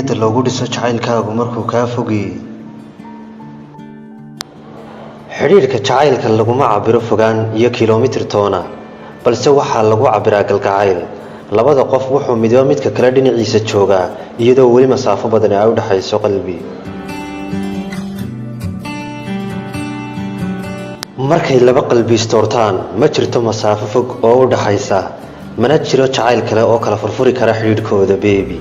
Niyadda loogu dhiso jacaylkaagu markuu kaa fogayey. Xidhiidhka jacaylka laguma cabiro fogaan iyo kiiloomitir toona, balse waxaa lagu cabiraa galgacayl. Labada qof wuxuu midba midka kale dhinaciisa joogaa iyadoo weli masaafo badani ay u dhexayso qalbi. Markay laba qalbi istoortaan, ma jirto masaafo fog oo u dhaxaysa, mana jiro jacayl kale oo kala furfuri kara xidhiidhkooda, baby.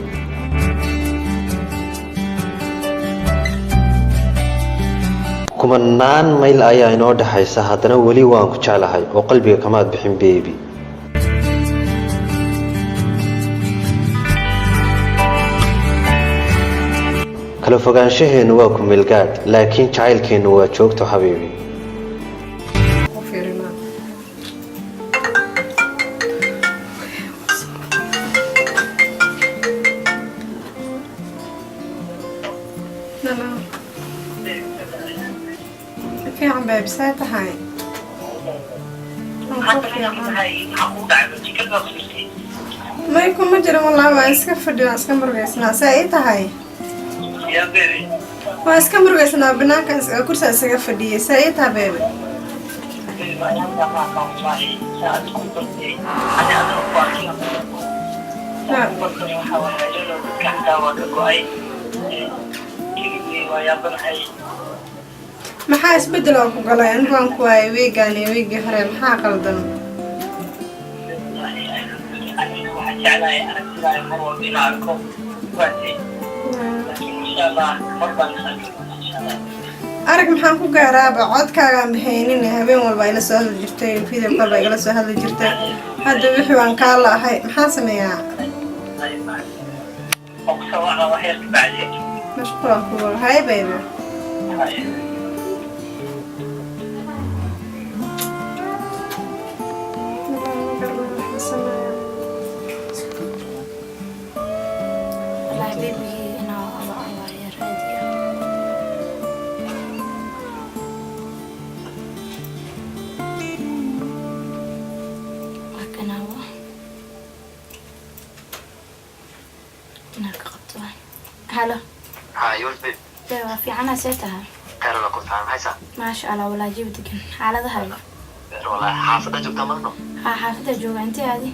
Kumanaan mayl ayaa inoo dhexaysa, haddana weli waan ku jeclahay oo qalbiga kamaad bixin, baby. Kala fogaanshaheennu waa ku meelgaadh, laakiin jacaylkeennu waa joogto, xabiibi. Ku fiirinaa. Hello. Fiican babe, see tahay? Waan ku fiican. May, kuma jirin wallahi, waa iska fadhi, waan iska murugaysnaa. See ii tahay? Waan iska murugaysnaa, banaanka kursi isaga fadhiyay. See ii tahay, baby? Maxaa isbedel oo ku galay? Anigu waan ku waayay wiigaan iyo wiigii hore, maxaa qaldan? Aniga waxaan jeclahay aragtidaada mar walba inaan arko waate, laakiin insha Allah mar baan is arki doonaa, insha Allah. Arag, maxaan ku gaaraaba? Codkaagaan bahaynin. Habeen walba ila soo hadli jirtay, video call baa igala soo hadli jirtay. Hadda wixii waan kaa la'ahay, maxaan sameeyaa? Oo kusoo waca wax yar ka bacdi. Mashquulaan ku wada hay, baby. Haye. Wallaahi babygii inaa awaayo raadiyo. Waa kanaawa inaa ka qabto. Hello. Hi, yours, babe. Babe, waa fiicanaa, see tahay? Khayr alla ku fiican haysa. Maasha Allah, walaa jawi degan xaaladahaaga. Wallahi xaafadda joogtaa marno. Haa, xaafadda jooga. Intee aadi?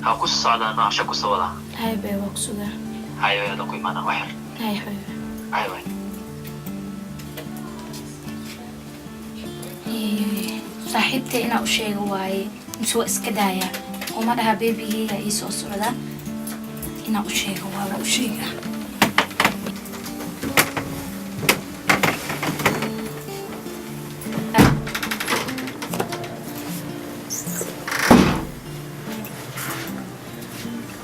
Ha ku socdaa no casho ku soo wadaa. Hay babe, waa ku sugaa. Hayo, ayada ku imaanaa wax yar. Hay xabiibi. Hayo, way. Saaxiibtay inaa u sheego waaye mise waa iska daayaa? Uma dhaha babygeyga ii soo socda. Inaa u sheego waa, waa u sheegaa.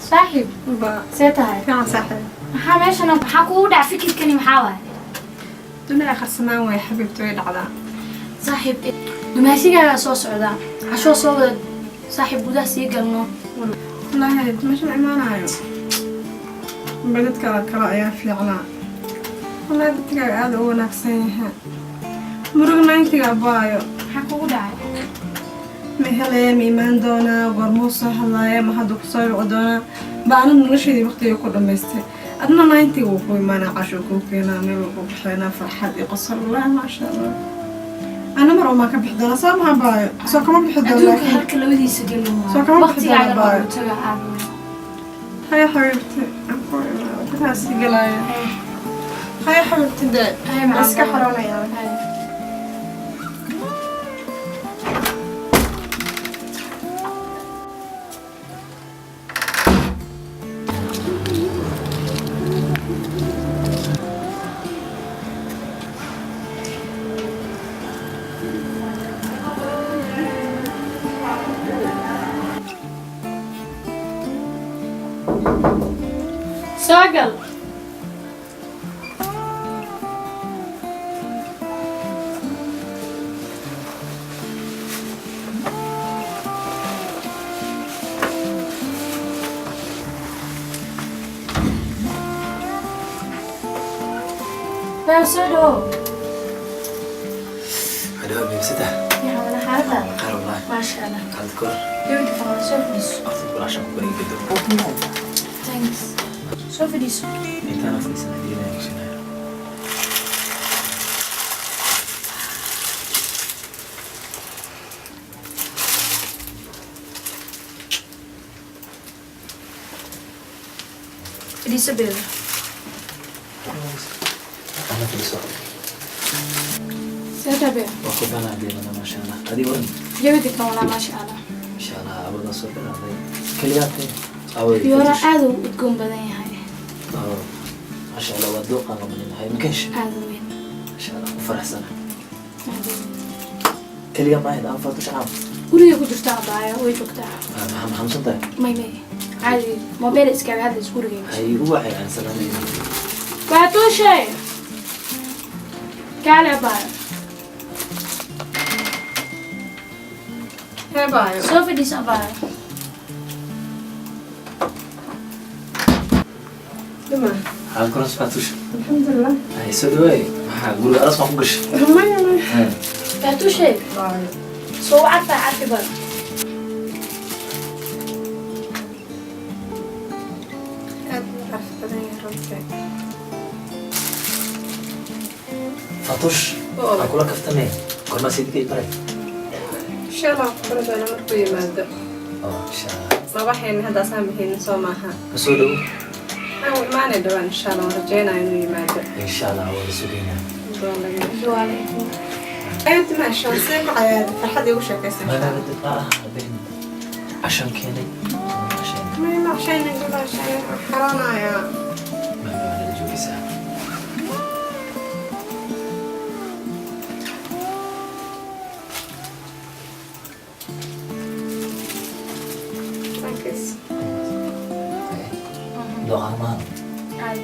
Saaxiib. Ba. See tahay? Fiican, saaxiib. Maxaa meeshan, maxaa kugu dhaca? Fikirkani maxaa waaye? Dunida akharsanaan way, xabiibti, way dhacdaa. Saaxiib, dumaashigaagaa soo socdaa, cashoo soo wada. Saaxiib, gudaha sii galno. Wallaahi meesha ma imaanayo ba, dadka kale ayaa fiicnaa. Wallaahi dadkaaga aada u wanaagsan yahay. Murug nayntiga, abaayo. Maxaa kugu dhacay? Ma helaya? Ma imaan doonaa? Goormuu soo hadlaaya? Ma hadda kusoo wici doonaa? Ba anad nolosheedii waqtiga ku dhamaystay. Adna nayntiga wuu ku imaanaa, cashuu kuu keenaa, meel wuu ku baxeenaa, farxad iyo qosol. Wallaahi maasha Allah, ana mar umaa ka bixi doonaa. Soo maha, baayo? Soo kama bixi doona Adduunka laakiin halka labadiisa gelin. Soo kama bixi waqtigaaga doona, baayo. loogu taga caawa. Haya xabiibti, aan ku imaado, gudahaas galaaya. Haya xabiibti, dee. Haya, macaan. Iska xaroonaya. Haya. Soo gal. Baa soo dhawow. Hadhow, babe, sida. Fiican wala xaaladda? Khayr wallahi. Maasha Allah. Xaalad kor. Jawi degan, wala soo fadhiiso. Waqti kula casho ku guriga gado. Thanks. Soo fadhiiso. Intaan fadhiisanay diinaya kusinaya. Fadhiiso beeba. Ana fadhiiso. Seetaa beeba. Waa ku banaa deemana, maasha Allah. Adiga waran? Jawi kan walaa, maasha Allah. Maasha Allah, abadan soo bilaaday. Keliyaatay. Away. Fiyoora aad uu udgoon badan yahay. Maasha Allah, waa dooqaan qabaninahay. Makesh. Aad u weyn. Maasha Allah, ku faraxsana. Aad u weyn. Keliya maahayd aan Faatush caam. Guriga ku jirta abaayo, way joogtaa. Maxaa maxamsan tahay? May may. Caadi mobile iskaga hadlays gurigeyga. Hay igu wacay aan salaamayna. Faatuushay. Kaale abaayo. Heebaayo. Soo fadhiiso abaayo. Dhuma. Maxaa kuras Faatush? Alxamdulilah. Hay soo dhawaay. Maxaa guriga aras baan ku gashay? Maya maya. Faatuushay. Baayo. Soo carfa carfi badan. Aad buu carfi badan yahay runtii. Faatush, waxaan kula kaftamay. Goormaa sayidka ii baray? Insha Allah waan ku bari doonaa markuu yimaado. Oh, insha Allah. Maba haynin hadda, asaan bahaynin soo maaha. Ma soo dhow? Waxaan u imaanay dhawaan insha Allah, waan rajeynaya inuu yimaado. Insha Allah, waa la sugaynaa. Waalaikum. Ayanta maasha see macayaad farxad iigu sheekaysan. Ma ah, habeen cashan keenay. Cashan. May macshayna gulaashay xaroonaya. Ma waa nala joogaysaa. Thanks. Dooqaan maaha. Aad.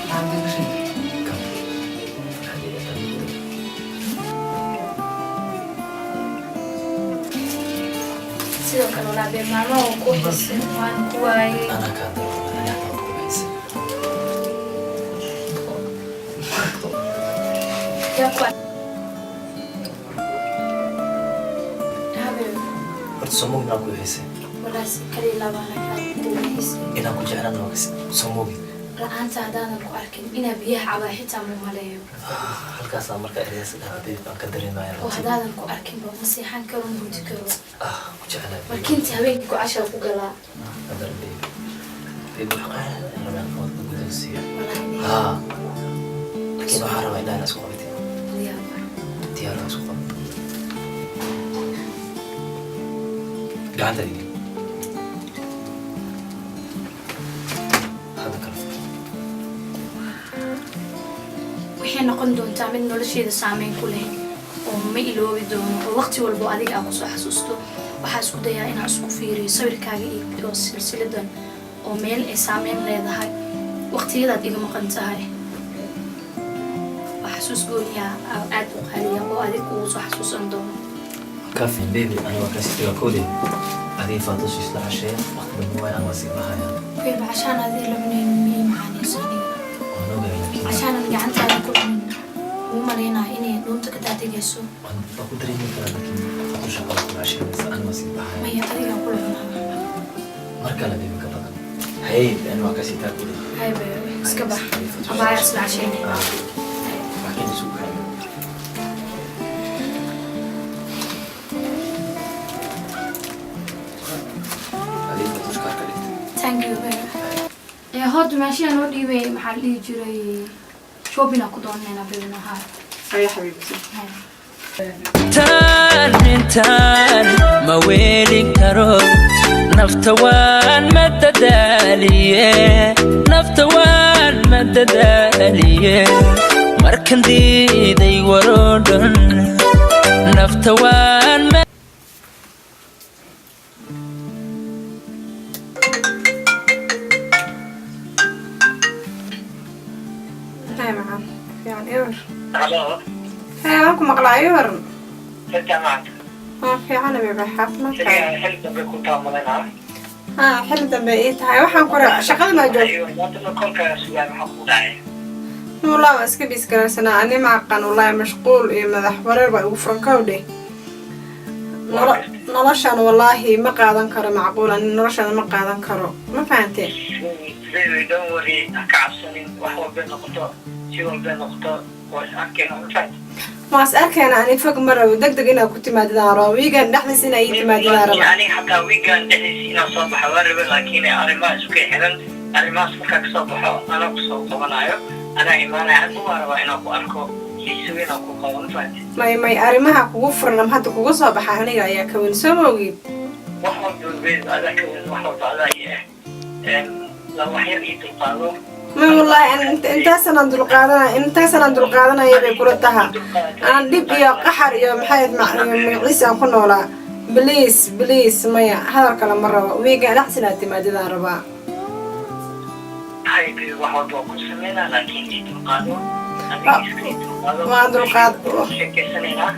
Kam. Farxadeyda aad ugu dhow. Sidoo kale walaa bee, maalmo waan ku xiisay, waan ku waayay. Anaa kaa daro, aniga hataa ku xiisay. Yaa ku habeen. Horta soo mogi inaan ku xiisay. Walaa si kaliya labaana kaa kugu xiisay. Inaan ku jeclaan waa soo mogi. La'aanta haddaanan ku arkin inaa biyaha cabaa xitaa ma maleeyo. Halkaasaa marka ereyas dhaha babe baan ka dareemaya Oo runtii. haddaadan ku arkinba ma seexan karo, ma hurdi karo. Ah, ku jeclaa babe. Markiinta habeenkii ku cashar ku galaa. Qadar babe. Babe, wax qaali ah rabaa inaan ku guddoonsiiyo. Walaahi. Haa. Laakiin waxaan rabaa indhaha inaad isku qabatid. Diyaar. Diyaar waa isku qabo. Gacanta dhigi. Hadda kala fur. Waxay noqon doontaa mid nolosheeda saameyn ku leh oo ma iloobi doono, oo waqti walbo adiga aan kusoo xasuusto. Waxaa isku dayaa inaan isku fiiriyo sawirkaaga iyo silsiladan oo meel ay saameyn leedahay waqtiyadaad iga maqan tahay. Waa xasuus gooniya aad u qaaliya oo adiga kugu soo xasuusan doono. Kafin baby, ana waa kasi tagaa kowdee. Adiga Faatush isla casheeya, waqti dambe waay, aan waa sii baxaya. Babe, cashaan adiga la cunayn miyay macaanayso aniga? Waan ogahay laakiin Cashaanan gacantaada ku cunin ugu malaynaya inay dhuunta ka daadegayso. Waan ku dareemi karaa, laakiin Faatush waa ku casheynaysa, ana waa sii baxaya. Maya, adigaa kula cunaa. Mar kale baby ka badan. Hey, ana waa kasi tagaa kowdee. Hay babe, iska bax. Abaaya isla casheynayna. Laakiin isu kaaya. Adiga Faatush kaar ka dhigtay. Thank you babe. Ee horta meeshaan noo dhiibay, maxaa la dhihi jiray, shopping aan ku doonayna babe nahaa. Aya xabiibti. Intaan intaan ma weelin karo, nafta waan ma dadaaliye, nafta waan ma dadaaliye, markan diiday waroo dhan, nafta waan ma Hay macaan. Fiican ewer. Halo. Hay, waan ku maqlaa ewer. Jaamacad. Waan fiican babe, caafimaadkaaga? Xilli dambe ku taamulanaa. Haa, xilli dambe ii tahay. Waxaan ku raa shaqada maa joog. Maanta kolkaaga sugaa, maxaa ku dhacay? Wallah, waan iska busy garaysanaa ani, ma aqaan wallahi. Mashquul iyo madax wareer baa igu furan, kawdhe. Noloshan wallaahi ma qaadan karo, macquul ani noloshan ma qaadan karo, ma fahantee? Baby, don't worry, ha ka cabsanin. Wax walbay noqoto, si walbay noqoto, waa is arkayna, ma fahanti? Waa is arkayna. Ani fog ma rabo, deg deg inaad ku timaadidaan rabaa. Wiigan dhexdiis inaa ii timaadidaan rabaa. Aniga xataa wiigan dhexdiisa inaan soo baxo waa rabe, laakiin arrimaha isku xiran. Arrimahaas markaa kasoo baxo, anaa kusoo qabanayo, anaa imaanaya. Hadda waa rabaa inaan ku arko, xiise weyn aan ku qabo, ma fahanti? May, may, arrimaha kugu furan ama hadda kugu soo baxa aniga ayaa ka weyn, soo ma ogid? Wax walba, baby, adaa ka weyn, wax walba adaa ii ah. La wax yar ii dulqaado. May, wallaahi intaasanaan dulqaadanaya, intaasanaan dulqaadanaya bay kula taha. Aan dhib iyo qaxar iyo maxay magaciisa aan ku noolaa. Please, please, maya, hadal kale ma rabo. Wiigan dhexdiis inaad timaadidaan rabaa. Hay baby, wax walba waa ku sameynaa, laakiin ii dulqaado, adiga iska ii dulqaado. Waan Sheekeysanaynaa.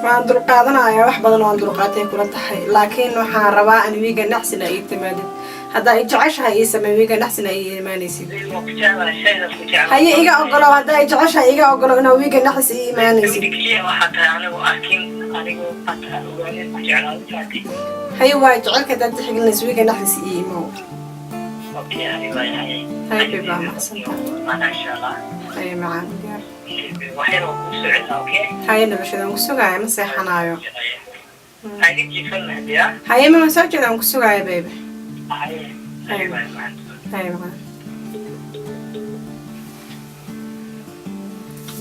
Waan dulqaadanaya, wax badan waan dulqaatay kula tahay, laakiin waxaan rabaa an wiigan dhexsina ii timaadid. Haddaa i jeceshahay, ii samey wiigan dhexsina ii imaanaysid. Baby, waan ku jeclahay, shaydaas ku jeclahay. Haye, iga ogolow. Haddaa i jeceshahay, iga ogolow inaa wiigan dhexis ii imaanaysid. Gabadha keliya waxaa tahay anigu arkin, anigu hataa ogaanin ku jeclaa, fahanti? Haye, waa jecelka haddaad tixgelinaysa, wiigan dhexdiis ii imow. Okay, hay, waay, hay. Hay baby, waa mahadsantahay. Maana, insha Allah. Haye macaan, diyaar. Wax yar oo kuu soo celinaa, okay? Haye, nabashadaan ku sugaaya, ma seexanaayo. Hayga jiifan mahdiya. Haye, mama, soo jeedaan ku sugaaya, baby. Hay hay, waay, macaan. Haye macaan.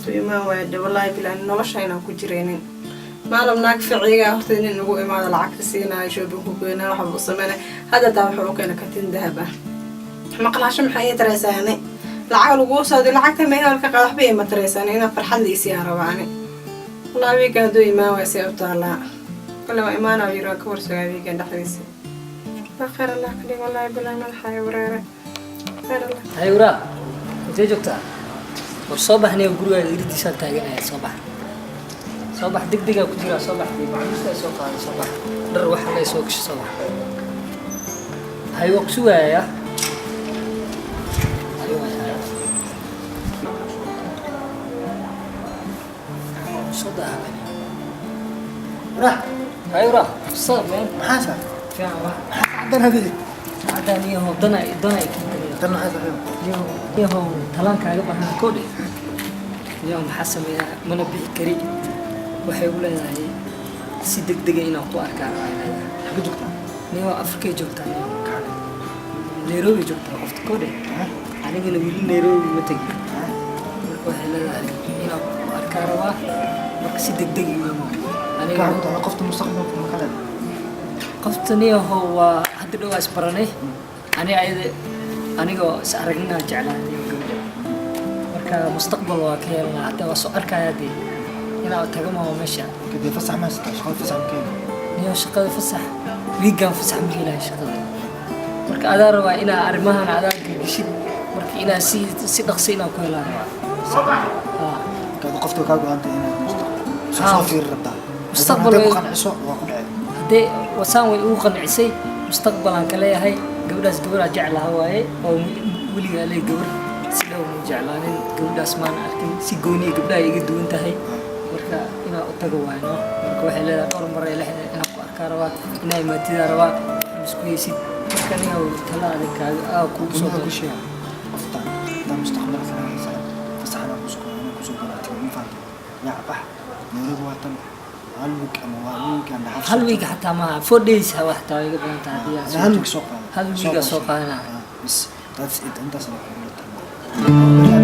Haduu imaan waaya, wallaahi bilaan nolosha inaan ku jiraynin. Maalam naag ficiga horta nin ugu imaado, lacag ka siinaayo, shopping ku geynaa, waxba u sameynay. Hadda taa wuxuu u keenay katin dahab ah. Maqlaasho maxay ii taraysaa? Ani lacag laguu soo diro, lacagta meel ka qaad, waxba iima taraysaa. Ani inaan farxad liisiiyaan rabaa ani. Wallahi wiigan hadduu imaan waaya, see u taalaa? Kale waa imaanaa yiri, waa ka warsugaa wiigan dhexdiisa. Waa khayr, Allah ka dhig. Wallahi bilaan madaxa i wareere. Khayr Allah. Hay waraa, intee joogtaa? War soo baxnay, gurigaaga iridiisaan taaganaya. Soo bax, soo bax, degdegaa ku jiraa, soo bax. Dee macaamiista ay soo qaaday, soo bax. Dhar waxa lay soo gasho, soo bax. Hay, waa ku sugayaa. Hay waay, hay. Soo daahabani. Waraah. Hay waraa, what's up, man? Maxaa saa? Fiican wax. Caddan hadii. Cadaan iyo dana dana ay keentay. Tan maxaa saxiib? Yahow, talaan kaaga baahan kodhe. Yahow, maxaa sameeyaa? Mana bixi kari. Waxay u leedahay si degdega inaan ku arkaa rabaa leedahay. Xagee joogtaa? Niyow, Afrikay joogtaa niyow. Nairobi joogtaa qofta kodhe. Anigana weli Nairobi ma tegin. Marka waxay leedahay inaan ku arkaa rabaa, marka si degdeg igu imo. Aniga Ka qofta mustaqbalka ma ka leedahay? Qofta niyahow waa hadda dhow waa isbaranay. Ani ayada anigoo is aragnina jeclaa niyow gabadha. Marka mustaqbal waa ka yeelanaa, hadda waa soo arkaya dee inaa tago maho meesha. Kadib fasax ma haysataa? Shaqada fasax ma keeni? Niyow, shaqada fasax, wiigan fasax ma helayo shaqada. Marka adaa rabaa inaa arrimahan adaa gilgishid, marka inaa si dhaqsi inaa ku helaan rabaa. Haa. Kaada qofta kaa go'aantay inaad mustaqbal soo Haa. soo fiiri rabtaa. Mustaqbal Hadday ku qanciso, waa ku dhacay. Haddee wasaan way igu qancisay, mustaqbalaan ka leeyahay gabadhaas. Gabadhaa jeclaha waaye oo weligaa lee gabar si dhow muu jeclaanin. Gabadhaas maana arkin, si gooniya gabdhaha iga duwan tahay. Marka inaa u tago waayno. Marka waxay leedahay dhowr mar ay leedahay inaan ku arkaa rabaa, inaa imaatidaa rabaa, isku haysid. Marka ninaa tala adag kaaga aa kugu soo Dunida ku diro. sheega qoftan hadaa mustaqbal ka leedahay, fasaxna kusoo qaadan, kusoo galaatay, ma fahantay? Yaa bax Nairobi, waa tan hal week ama waa week and a half. Hal week xataa maaha, 4 days ha wax taa iga badan tahay haddii aan Hal week soo qaado. Hal week soo qaadanaa. Bas, that's it, intaas la kugu talaa.